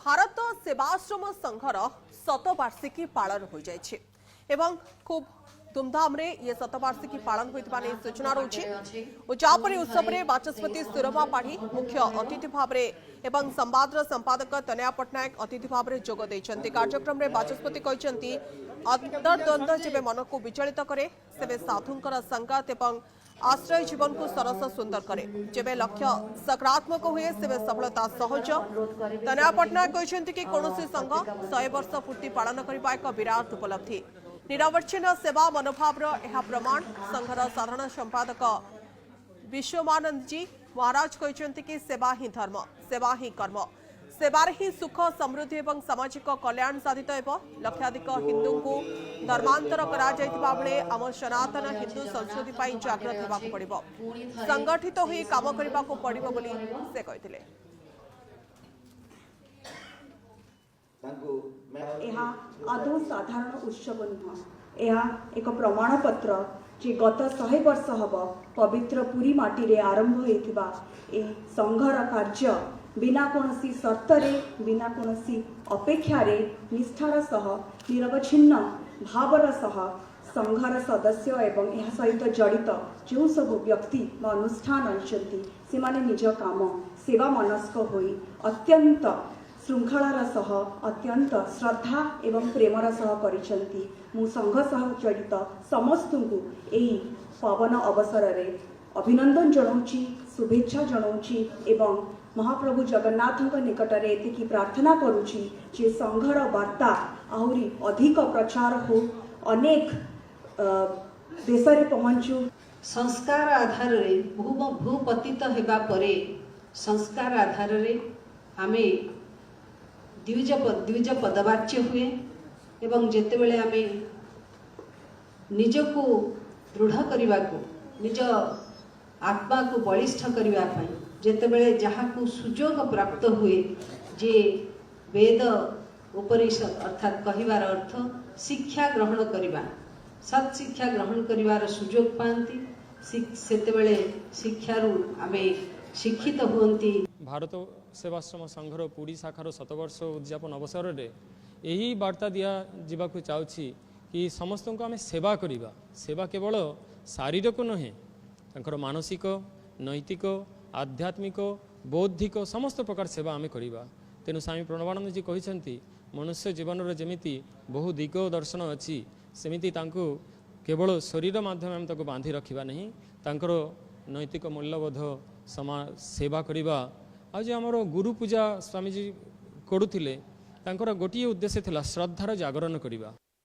ଭାରତ ସେବାଶ୍ରମ ସଂଘର ଶତବାର୍ଷିକୀ ପାଳନ ହୋଇଯାଇଛି ଏବଂ ଖୁବ୍ ଧୁମଧାମରେ ଇଏ ଶତବାର୍ଷିକୀ ପାଳନ ହୋଇଥିବା ନେଇ ସୂଚନା ରହୁଛି। ଉଦଯାପନୀ ଉତ୍ସବରେ ବାଚସ୍ପତି ସୁରମା ପାଢ଼ୀ ମୁଖ୍ୟ ଅତିଥି ଭାବରେ ଏବଂ ସମ୍ବାଦର ସମ୍ପାଦକ ତନୟା ପଟ୍ଟନାୟକ ଅତିଥି ଭାବରେ ଯୋଗ ଦେଇଛନ୍ତି। କାର୍ଯ୍ୟକ୍ରମରେ ବାଚସ୍ପତି କହିଛନ୍ତି, ଅନ୍ତର୍ଦ୍ୱନ୍ଦ୍ୱ ଯେବେ ମନକୁ ବିଚଳିତ କରେ, ସେବେ ସାଧୁଙ୍କର ସଙ୍ଗାତ ଏବଂ ଆଶ୍ରୟ ଜୀବନକୁ ସରସ ସୁନ୍ଦର କରେ। ଯେବେ ଲକ୍ଷ୍ୟ ସକାରାତ୍ମକ ହୁଏ, ସେବେ ସଫଳତା ସହଜ। ତନୟା ପଟ୍ଟନାୟକ କହିଛନ୍ତି କି କୌଣସି ସଂଘ 100 ବର୍ଷ ପୂର୍ତ୍ତି ପାଳନ କରିବା ଏକ ବିରାଟ ଉପଲବ୍ଧି। ନିରବଚ୍ଛିନ୍ନ ସେବା ମନୋଭାବର ଏହା ପ୍ରମାଣ। ସଂଘର ସାଧାରଣ ସମ୍ପାଦକ ବିଶ୍ୱମାନନ୍ଦଜୀ ମହାରାଜ କହିଛନ୍ତି କି ସେବା ହିଁ ଧର୍ମ, ସେବା ହିଁ କର୍ମ, ସେବାରେ ହିଁ ସୁଖ, ସମୃଦ୍ଧି ଏବଂ ସାମାଜିକ କଲ୍ୟାଣ ସାଧିତ ହେବ। ଲକ୍ଷାଧିକ ହିନ୍ଦୁଙ୍କୁ ଧର୍ମାନ୍ତର କରାଯାଇଥିବା ବେଳେ ଆମ ସନାତନ ହିନ୍ଦୁ ସଂସ୍କୃତି ପାଇଁ ଜାଗ୍ରତ ହେବାକୁ ପଡ଼ିବ, ସଂଗଠିତ ହୋଇ କାମ କରିବାକୁ ପଡ଼ିବ ବୋଲି ସେ କହିଥିଲେ। ଏହା ଆଦୌ ସାଧାରଣ ଉତ୍ସବ ନୁହଁ। ଏହା ଏକ ପ୍ରମାଣପତ୍ର ଯେ ଗତ 100 ବର୍ଷ ହେବ ପବିତ୍ର ପୁରୀ ମାଟିରେ ଆରମ୍ଭ ହୋଇଥିବା ଏହି ସଂଘର କାର୍ଯ୍ୟ ବିନା କୌଣସି ସର୍ତ୍ତରେ, ବିନା କୌଣସି ଅପେକ୍ଷାରେ, ନିଷ୍ଠାର ସହ, ନିରବଚ୍ଛିନ୍ନ ଭାବର ସହ ସଂଘର ସଦସ୍ୟ ଏବଂ ଏହା ସହିତ ଜଡ଼ିତ ଯେଉଁ ସବୁ ବ୍ୟକ୍ତି ବା ଅନୁଷ୍ଠାନ ଅଛନ୍ତି, ସେମାନେ ନିଜ କାମ ସେବା ମନସ୍କ ହୋଇ ଅତ୍ୟନ୍ତ ଶୃଙ୍ଖଳାର ସହ, ଅତ୍ୟନ୍ତ ଶ୍ରଦ୍ଧା ଏବଂ ପ୍ରେମର ସହ କରିଛନ୍ତି। ମୁଁ ସଂଘ ସହ ଜଡ଼ିତ ସମସ୍ତଙ୍କୁ ଏହି ପାବନ ଅବସରରେ ଅଭିନନ୍ଦନ ଜଣାଉଛି, ଶୁଭେଚ୍ଛା ଜଣାଉଛି ଏବଂ ମହାପ୍ରଭୁ ଜଗନ୍ନାଥଙ୍କ ନିକଟରେ ଏତିକି ପ୍ରାର୍ଥନା କରୁଛି ଯେ ସଂଘର ବାର୍ତ୍ତା ଆହୁରି ଅଧିକ ପ୍ରଚାର ହଉ, ଅନେକ ଦେଶରେ ପହଞ୍ଚୁ। ସଂସ୍କାର ଆଧାରରେ ଭୂପତିତ ହେବା ପରେ ସଂସ୍କାର ଆଧାରରେ ଆମେ ଦ୍ୱିଜ ପଦବାଚ୍ୟ ହୁଏ ଏବଂ ଯେତେବେଳେ ଆମେ ନିଜକୁ ଦୃଢ଼ କରିବାକୁ, ନିଜ ଆତ୍ମାକୁ ବଳିଷ୍ଠ କରିବା ପାଇଁ ଯେତେବେଳେ ଯାହାକୁ ସୁଯୋଗ ପ୍ରାପ୍ତ ହୁଏ ଯେ ବେଦ ଉପନିଷଦ, ଅର୍ଥାତ୍ କହିବାର ଅର୍ଥ ଶିକ୍ଷା ଗ୍ରହଣ କରିବା, ସତ୍ ଶିକ୍ଷା ଗ୍ରହଣ କରିବାର ସୁଯୋଗ ପାଆନ୍ତି, ସେତେବେଳେ ଶିକ୍ଷାରୁ ଆମେ ଶିକ୍ଷିତ ହୁଅନ୍ତି। ଭାରତ ସେବାଶ୍ରମ ସଂଘର ପୁରୀ ଶାଖାର ଶତବର୍ଷ ଉଦଯାପନ ଅବସରରେ ଏହି ବାର୍ତ୍ତା ଦିଆଯିବାକୁ ଚାହୁଛି କି ସମସ୍ତଙ୍କୁ ଆମେ ସେବା କରିବା। ସେବା କେବଳ ଶାରୀରିକ ନୁହେଁ, ତାଙ୍କର ମାନସିକ, ନୈତିକ, ଆଧ୍ୟାତ୍ମିକ, ବୌଦ୍ଧିକ ସମସ୍ତ ପ୍ରକାର ସେବା ଆମେ କରିବା। ତେଣୁ ସ୍ୱାମୀ ପ୍ରଣବାନନ୍ଦଜୀ କହିଛନ୍ତି, ମନୁଷ୍ୟ ଜୀବନର ଯେମିତି ବହୁ ଦିଗ ଦର୍ଶନ ଅଛି, ସେମିତି ତାଙ୍କୁ କେବଳ ଶରୀର ମାଧ୍ୟମରେ ଆମେ ତାକୁ ବାନ୍ଧି ରଖିବା ନାହିଁ, ତାଙ୍କର ନୈତିକ ମୂଲ୍ୟବୋଧ ସେବା କରିବା। ଆଉ ଯେ ଆମର ଗୁରୁ ପୂଜା ସ୍ୱାମୀଜୀ କରୁଥିଲେ, ତାଙ୍କର ଗୋଟିଏ ଉଦ୍ଦେଶ୍ୟ ଥିଲା ଶ୍ରଦ୍ଧାର ଜାଗରଣ କରିବା।